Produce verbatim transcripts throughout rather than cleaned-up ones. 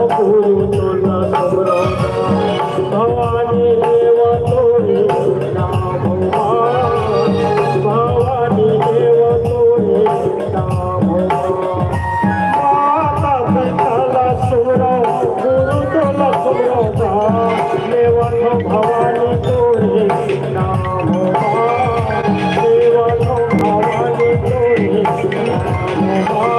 गुरु तोला सुमरौं, भवानी देवा तोरे नाम होवा, भवानी देवा तोरे नाम होवा। माता पिता ला सुमरौं, गुरु तोला सुमरौं, देवा तो भवानी तोरे नाम होवा, देवा तो भवानी तोरे नाम होवा।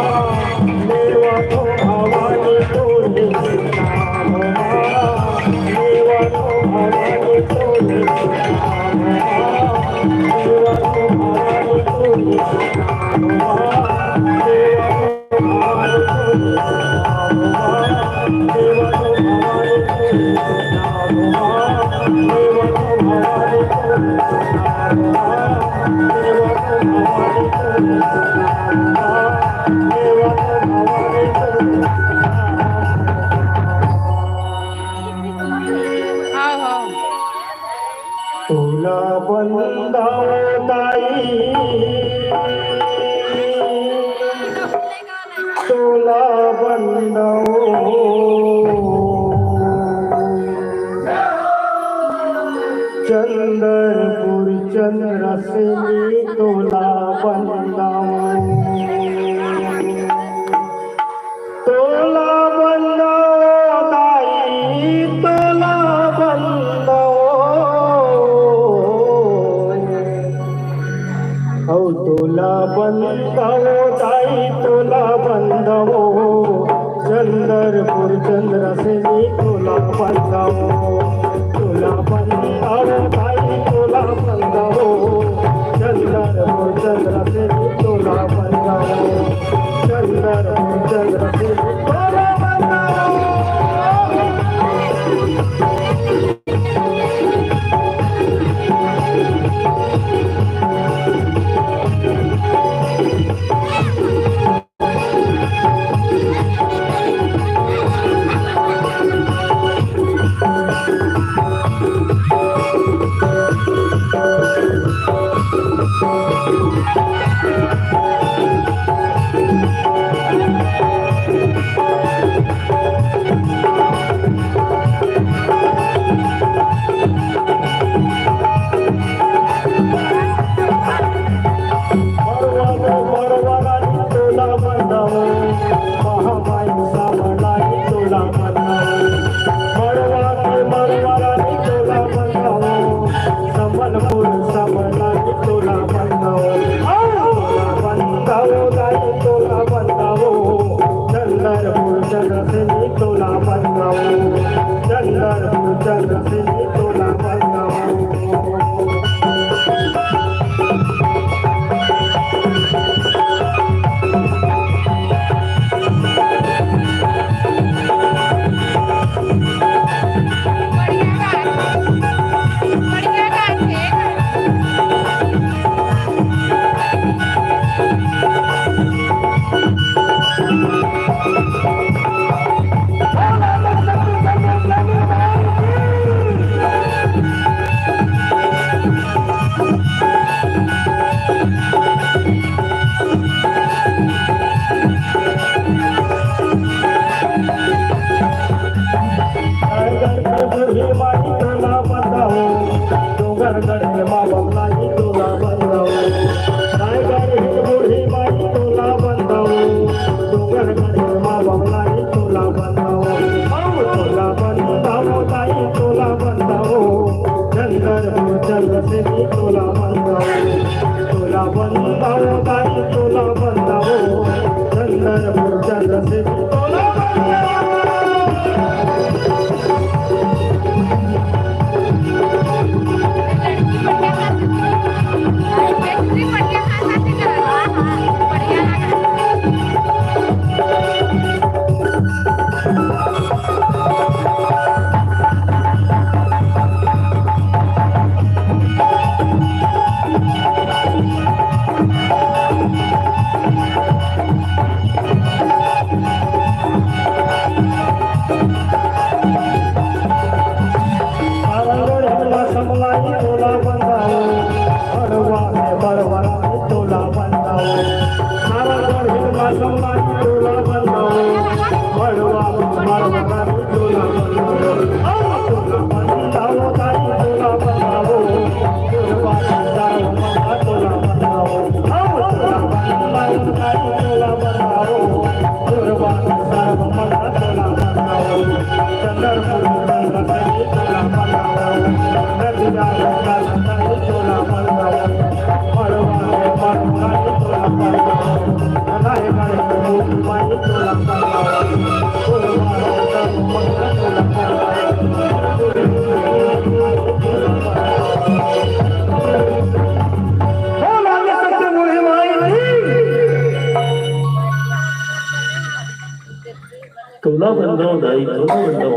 तोला बंदव दाई, तोला बंदव। चंदरपुर चंद्रसेनी तोला बंदव। तोला बंदव दाई, तोला बंदव। अउ तोला बंदव दाई, तोला बंदव। चंदरपुर चंद्रसेनी तोला बंदव। तोला बंदव दाई, तोला बंदव। चंदरपुर चंद्रसेनी तोला बंदव। चंदरपुर चंद्रसेनी तोला बंदव। तोला बंदो दाई, तोला बंदो।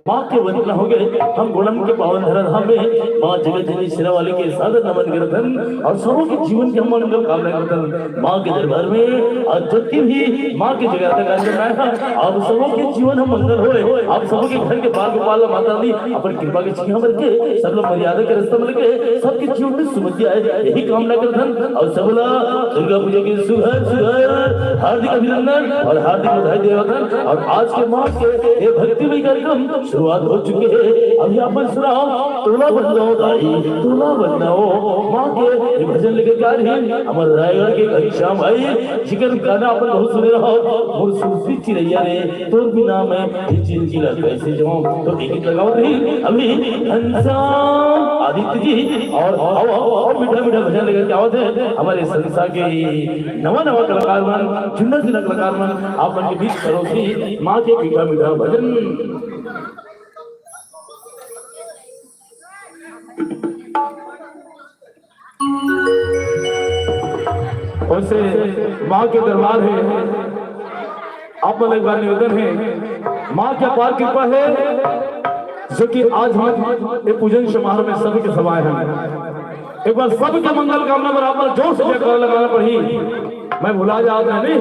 माँ के वंदना हो गए, हम गोलम के पावन धरा धाम में माँ जगत जननी शेरा वाली के सादर नमन करथन और सबों के जीवन के हम मंगल कामना करथन। माँ के दरबार में आज जबकि भी माँ के जगराता कार्यक्रम आए हैं, आप सबों के जीवन हम मंगल होए, आप सबों के घर के बाल गोपाल माता दी अपन कृपा के छाया बन के सब लोग मर्यादा के रास्ता में लेके सबके जीवन में सुमति आए, यही कामना करथन। और सबला दुर्गा पूजा के सुघर सुघर हार्दिक अभिनंदन और हार्दिक बधाई देवथन। और आज के माँ के ये भक्तिमय कार्यक्रम शुरुआत हो चुके हैं। अभी आप मन सुनाओ, तोला बंदाओ दाई, तोला बंदाओ। माँ के ये भजन लेके गा रही हमर रायगढ़ के घनश्याम भाई, जिकर गाना अपन बहुत सुने रहो, मोर सुरती चिरैया रे, तोर बिना मैं ये जिंदगी ला कैसे जाऊं। तो एक गीत लगाओ रही अभी घनश्याम आदित्य जी और, और, और मीठा मीठा भजन लेकर के आवत है हमारे संस्था के नवा नवा कलाकार मन, जुन्ना जुन्ना कलाकार मन, आप मन के बीच परोसी माँ के मीठा मीठा भजन। वैसे माँ के दरबार है, आप मन एक बार निवेदन है, माँ की अपार कृपा है जो कि आज हम ये पूजन समारोह में सभी के सब आए हैं। एक बार सबके मंगल कामना बर आप मन जोर से जयकारा लगाना पड़ही। मैं भुला जात नहीं,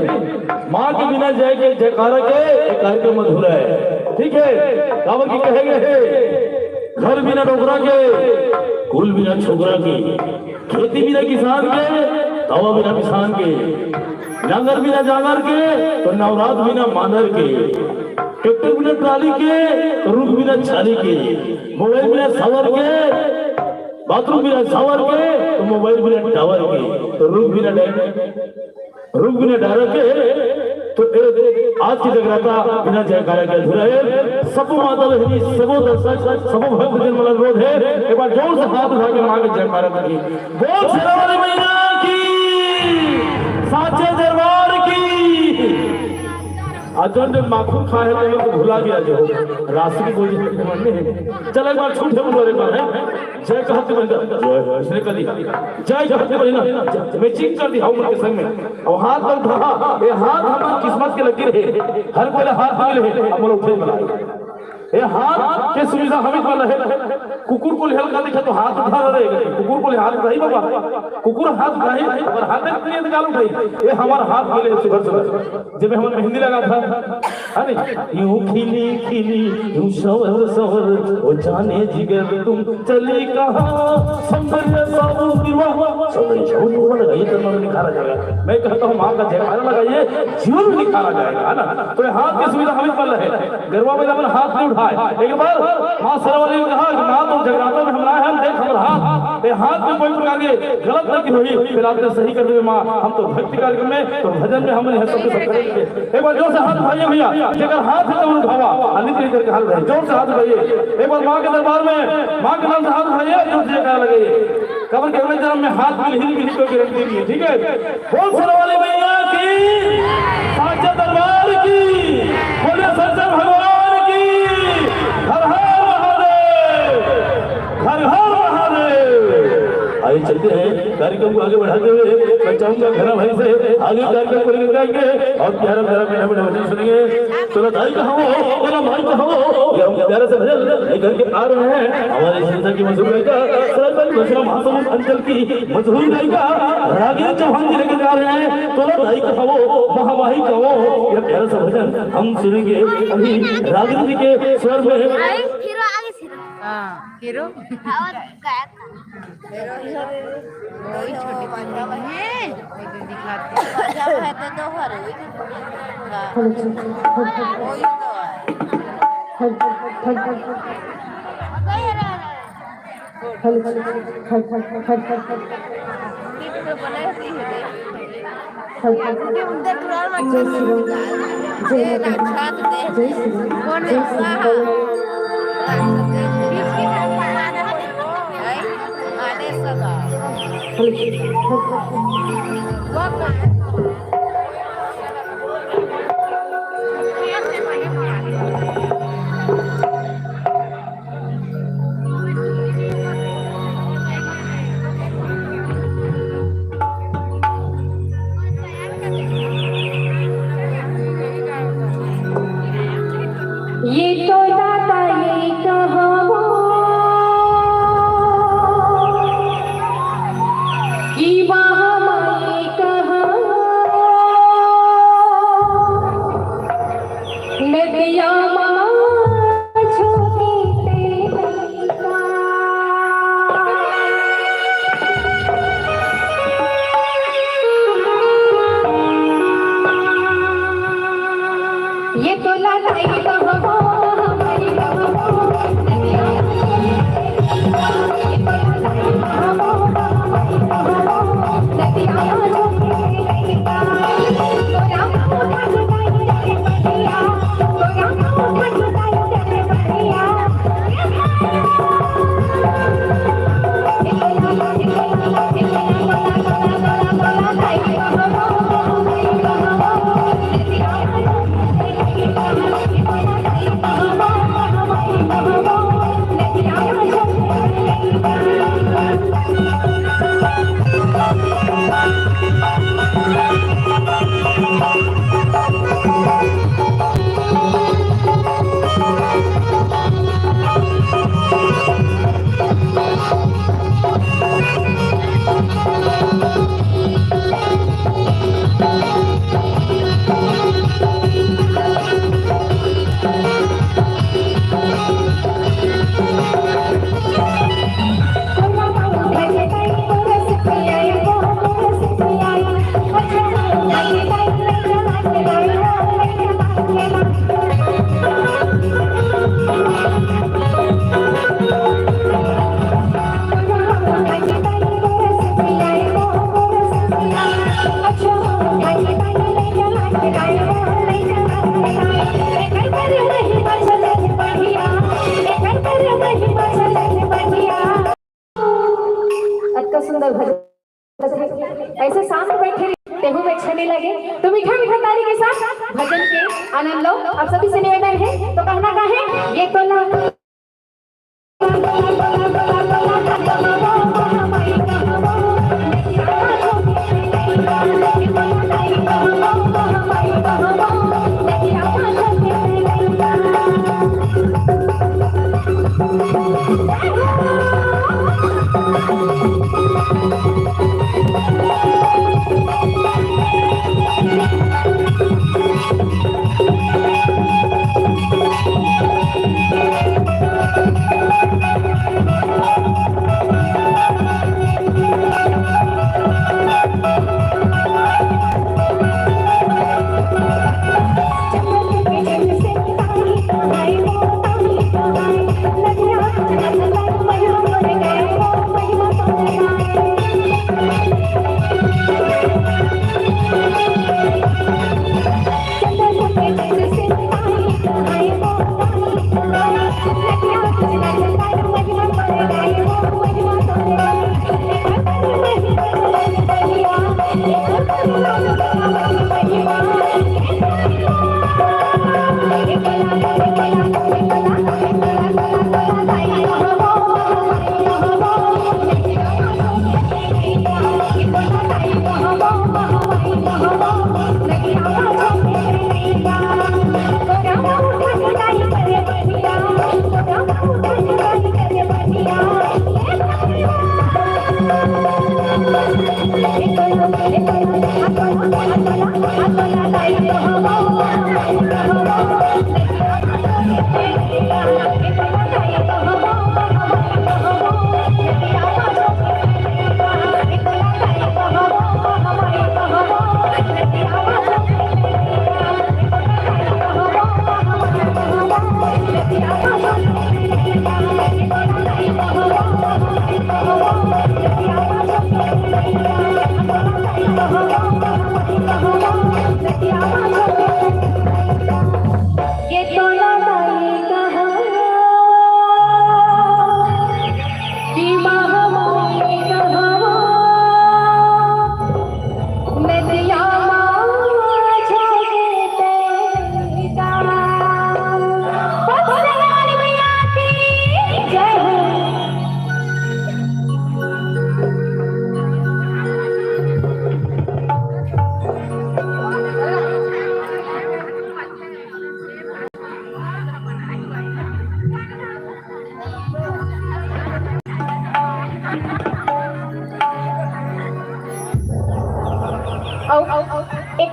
माँ के बिना जय के जयकारा के ये कार्यक्रम अधूरा है। ठीक है, काबर की कहे गए है, घर बिना डोकरा के, कुल बिना छोकरा के, खेती बिना किसान के, तवा बिना किसान के, नांगर बिना जांगर के, तो नवरात बिना मांदर के, ट्रैक्टर बिना ट्राली के, तो रुख बिना छाली के, मोबाइल बिना सावर के, बाथरूम बिना सावर के, तो मोबाइल बिना टावर के, तो रुख बिना डायरेक्ट रुक बिना डारे के, तो ए, आज के जगराता बिना जयकारा के अधूरा है। सबो माता बहिनी, सबो दर्शक, सबो भक्त जन मन ला अनुरोध है, एक बार जोर से हाथ उठा के माँ के जयकारा करिए। बोल शेरा वाली मैया की, साचे दरबार की। अजन जो माखुर खाए है, तो लोग भुला गया जो राशि की कोई मन नहीं है। चल एक बार छूट है, बोलो एक बार है। जय कहत के बहिना, जय, इसने कर दी। जय कहत के बहिना, मैचिंग कर दी, हाँ, उनके संग में। अब हाथ तो उठा, ये हाथ हमार किस्मत के लकीर है। हर कोई ला हाथ मिले है, अब बोलो उठे वाला। ये हाथ के सुविधा हमें वाला है। कुकुर को लिहल का दिखा तो हाथ उठा रहे, कुकुर को लिहल नहीं बाबा। कुकुर हाथ उठाई, पर हाथ में नहीं निकाल उठाई। ये हमारा हाथ मिले सुघर सुघर। जब हम मेहंदी लगा था, है नी? यूं खिली खिली, यूं सवर सवर, ओ जाने जिगर तुम चली कहाँ? सौंदर्य बाबू की वाह, सौंदर्य बाबू की वाह, ये तो मन निखारा जाएगा। मैं कहता हूँ, माँ का जयकारा लगाइए, जीवन में निखारा जाएगा, है ना? तो ये हाथ की सुविधा हमें पर है, गरबा में अपन हाथ नहीं उठाए। एक बार माँ शेरा वाली ने कहा कि माँ, तुम जगराता में हम आए हैं, हम देख हमारे हाथ, ये हाथ में कोई प्रकार के गलत नहीं हुई, फिर आपने सही कर दिया माँ। हम तो भक्ति कार्यक्रम में, तो भजन में हम नहीं है, सबके सब करेंगे। एक बार जोर से हाथ उठाइए भैया, जेकर हाथ है तो उठावा, आ नीचे करके हाथ उठाइए, जोर से हाथ उठाइए। एक बार माँ के दरबार में, माँ के नाम से हाथ उठाइए, जोर से जयकारा लगाइए। कबर के अगले जन्म में हाथ मिलही, मिलही कोई गारंटी नहीं है, ठीक है? बोल शेरा वाली मैया की, साचे दरबार की, बोलिए शंकर भगवान की, हर हर महादेव। हर हर महादेव। आइए चलते हैं, कार्यक्रम को आगे बढ़ाते हुए मैं चाहूंगा घना भाई से आगे कार्यक्रम को लेकर जाएंगे और प्यारा प्यारा मीठा मीठा भजन सुनेंगे। तोला दाई कहां हो, तोला माई कहां हो, ये हम प्यारा सा भजन लेकर के आ रहे हैं। हमारे संस्था की मशहूर गायिका, सरायपाली मशहूर महासमुंद अंचल की मशहूर गायिका रागिनी चौहान जी लेकर के आ रहे हैं। तोला दाई कहां हो, महामाई कहां हो, ये प्यारा सा भजन हम सुनेंगे अभी रागिनी जी के स्वर में। आगे फिरो, आगे फिरो। हाँ, फिरो। आवाज गायक का। वही छोटी सी बहन है, वो जो दिखाते हैं। जब है तो दो हर हुई। हाँ। वही तो है। जय श्री राम, जय माता दी, जय श्री राम, जय श्री राम। ये तो दादा ये कहावो, ये वहाँ ये कहावो, नदिया माँ छोटी तेरी ये तो लड़ाई तो हो, हमारी तो हो, नदिया। अतका सुंदर भजन, ऐसे शांत बैठे रही, तेहू में अच्छा नहीं लगे, तो मीठा मीठा ताली के साथ भजन के आनंद लो। आप सभी से निवेदन है, तो कहना का है, ये तो ना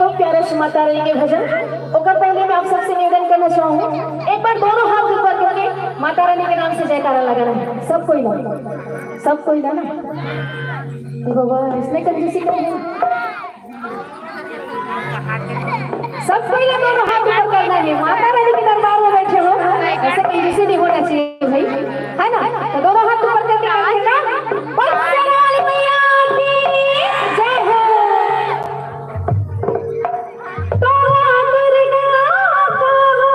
प्यारा से माता रानी के भजन। ओकर पहले मैं आप सबसे निवेदन करना चाहूंगी, एक बार दोनों हाथ ऊपर करके माता रानी के नाम से जयकारा लगाना है। सब कोई ना, सब कोई ना, ना। देखो, वाह, इसमें कंजूसी कर रहे हैं। सब कोई ना दोनों हाथ ऊपर करना है। माता रानी के दरबार में बैठे हो, ऐसे कंजूसी नहीं होना चाहिए भाई, है ना? तो दोनों हाथ ऊपर करके कहेंगे ना, "बोल शेरा वाली मैया की जय हो।" तोरा दुर्गा कहो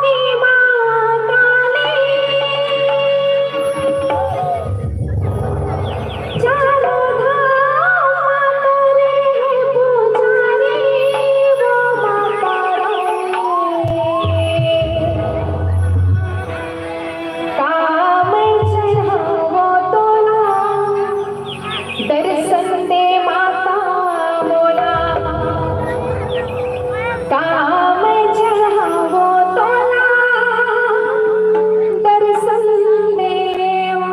कि माँ काली। चारों धाम तोरे पुजारी वो माता रानी। काम चढ़ावो तोला, दर्शन दे माता मोला। काम चढ़ावो तोला, दर्शन देवा।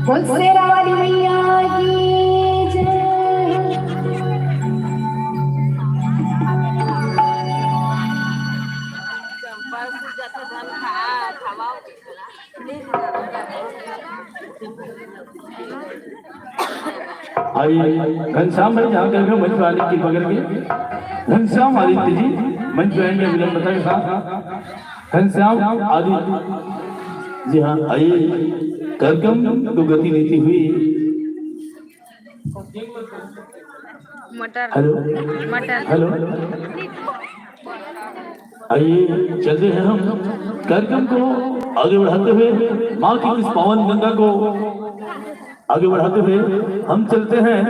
बोल शेरा वाली मैया की जय। आइए, घनश्याम भाई, जहाँ कर भी मंच पर आने की कृपा करके। घनश्याम आदित्य जी मंच पर आएंगे विनम्रता के साथ। घनश्याम आदित्य जी, हाँ, आइए, कार्यक्रम को गति देती हुई। मटर हेलो, मटर हेलो, आइए, चलते हैं हम कार्यक्रम को आगे बढ़ाते हुए, माँ की इस पावन गंगा को आगे बढ़ाते हुए हम चलते हैं